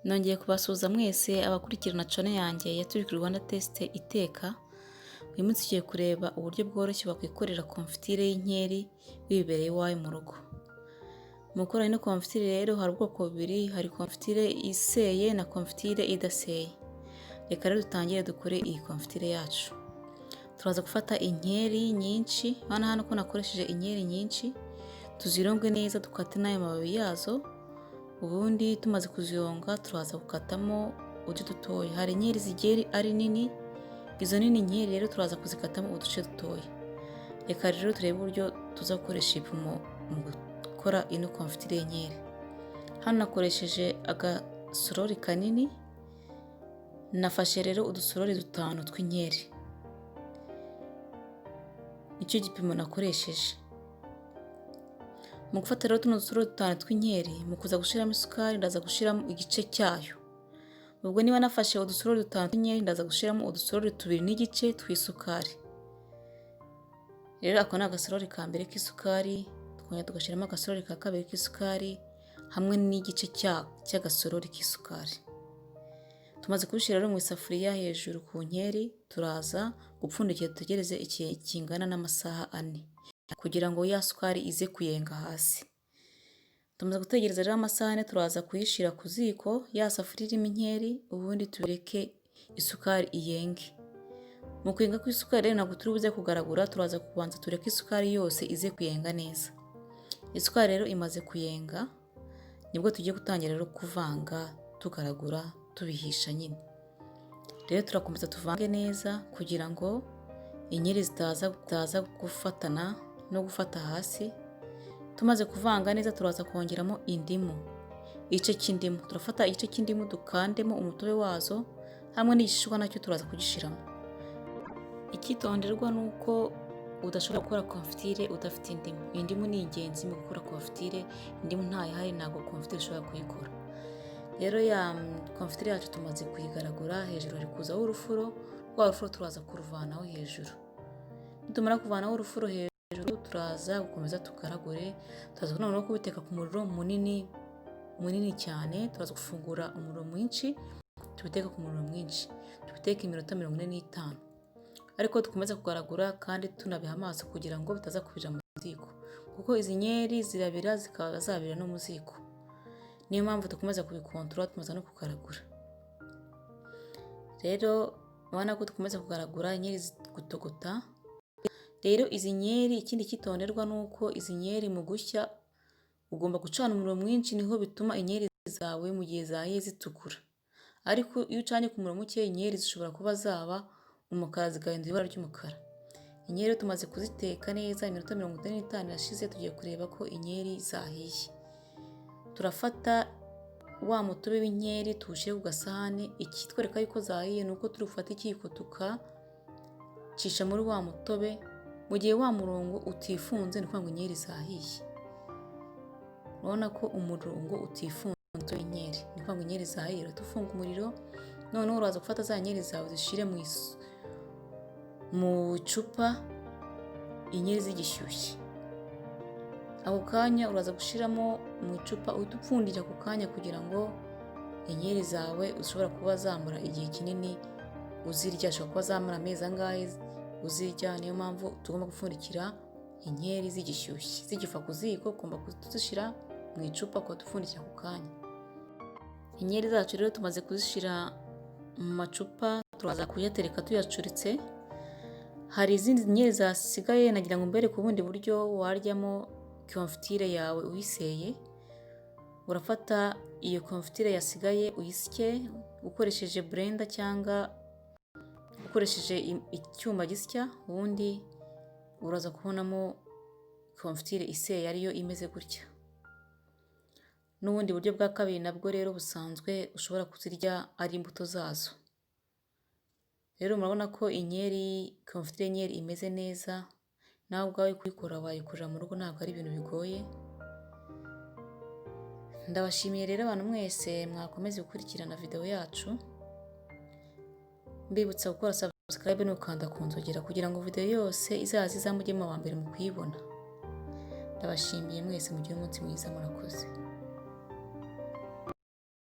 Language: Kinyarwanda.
Nongeye kubasuhuza mwese abakurikirana channel yanjye ya Turi Rwanda Taste iteka. Uyu munsi tugiye kureba uburyo bworoshye wakwikorera konfitire y'inkeri wibereye iwawe mu rugo. Mu gukora ino konfitire rero hari ubwoko bubiri, hari konfitire iseye na konfitire idaseye. Reka rero dutangire dukore iyi konfitire yacu. Turaza gufata inkeri nyinshi, hano hano ko nakoresheje inkeri nyinshi, tuzironge neza dukate n'ayo mababi yazo, ubundi tumaze kuzironga turaza gukatamo uduce dutoya. Hari inkeri zigiye ari nini, izo nini nkeri rero turaza kuzikatamo uduce dutoya. Reka rero turebe uburyo tuza gukoresha ibipimo mu gukora ino konfitire y'inkeri. Hano nakoresheje agasorori kanini, nafashe rero udusorori dutanu tw'inkeri. Nicyo gipimo nakoresheje. Mu gufata rero tuno dusorori dutanu tw'inkeri, mu kuza gushyiramo isukari ndaza gushyiramo igice cyayo. Ubwo niba nafashe udusorori dutanu tw'inkeri, ndaza gushyiramo udusorori 2.5 tw'isukari. Rero ako ni agasorori ka mbere k'isukari, tukongera tugashyiramo agasorori ka kabiri k'isukari hamwe n'igice cy'agasorori k'isukari. Tumaze kubishyira rero mu isafuriya hejuru ku nkeri, turaza gupfundikira dutegereze igihe kingana n'amasaha 4 kugira ngo ya sukari ize kuyenga hasi. Tumaze gutegereza rero amasaha 4, turaza kuyishyira ku ziko ya safuriya irimo inkeri, ubundi tubireke isukari iyenge. Mu kuyenga kw'isukari rero ntabwo turi buze kugaragura, turaza kubanza tureke isukari yose ize kuyenga neza. Isukari rero imaze kuyenga, nibwo tugiye gutangira rero kuvanga tugaragura tubihisha nyine. Rero turakomeza tuvange neza kugira ngo inkeri zitaza gufatana no gufata hasi. Tumaze kuvanga neza turaza kongeramo indimu, igice cy'indimu. Turafata igice cy'indimu dukandemo umutobe wazo hamwe n'igishishwa nacyo turaza kugishyiramo. Icyitonderwa ni uko udashobora gukora konfitire udafite indimu. Indimu ni ingenzi mu gukora konfitire, indimu ntayihari ntabwo konfitire ushobora kuyikora. Rero ya konfitire yacu tumaze kuyigaragura, hejuru hari kuzaho urufuro, rwa rufuro turaza kuruvanaho hejuru. Nitumara kuvanaho urufuro hejuru, turaza gukomeza tugaragure, turaza noneho kubiteka ku muriro munini munini cyane, turaza gufungura umuriro mwinshi, tubiteke ku muriro mwinshi, tubiteke iminota 45. Ariko dukomeze kugaragura kandi tunabiha amaso kugira ngo bitaza kubira mu ziko, kuko izi nkeri zirabira zikaba zabira no mu ziko. Niyo mpamvu dukomeza kubikontorora tumaze no kugaragura. Rero urabona ko dukomeza kugaragura inkeri gutogota. Rero izi nkeri ikindi cyitonderwa ni uko izi nkeri mu gushya ugomba gucana umuriro mwinshi, niho bituma inkeri zawe mu gihe zahiye zitukura. Ariko iyo ucanye ku muriro muke inkeri zishobora kuba zaba umukara, zigahindura ibara ry'umukara. Inkeri rero tumaze kuziteka neza, iminota 45 irashize, tugiye kureba ko inkeri zahiye. Turafata wa mutobe w'inkeri tuwushyire ku gasahane, ikitwereka yuko zahiye ni uko turi bufate ikiyiko tukacisha muri wa mutobe, mu gihe wa murongo utifunze ni ukuvuga ngo inkeri zahiye. Urabona ko umurongo utifunze w'inkeri, ni ukuvuga ngo inkeri zahiye. Urahita ufunga umuriro, noneho uraza gufata za nkeri zawe uzishyire mu icupa inkeri zigishyushye. Ako kanya uraza gushyiramo mu icupa uhita upfundikira ako kanya kugira ngo inkeri zawe zishobora kuba zamara igihe kinini uzirya, zishobora kuba zamara amezi angahe uzirya, niyo mpamvu tugomba gupfundikira inkeri zigishyushye. Zikiva ku ziko ugomba kuzishyira mu icupa ukahita upfundikira ako kanya. Inkeri zacu rero tumaze kuzishyira mu macupa, turaza kuyatereka tuyacuritse. Hari izindi nkeri zasigaye nagira ngo mbereke ubundi buryo waryamo konfitire yawe uyiseye. Urafata iyo konfitire yasigaye uyisye ukoresheje blender cyangwa ukoresheje icyuma gisya, ubundi uraza kubonamo konfitire iseye ariyo imeze gutya. N'ubundi buryo bwa kabiri nabwo rero busanzwe ushobora kuzirya ari imbuto zazo. Rero murabona ko inkeri, konfitire y'inkeri imeze neza, nawe ubwawe kuyikora wayikorera mu rugo ntabwo ari ibintu bigoye. Ndabashimiye rero abantu mwese mwakomeze gukurikirana videwo yacu, mbibutsa gukora subscribe no gukanda ku nzogera kugira ngo videwo yose izaza iza mujye muba aba mbere mu kuyibona. Ndabashimiye mwese, mugire umunsi mwiza, murakoze.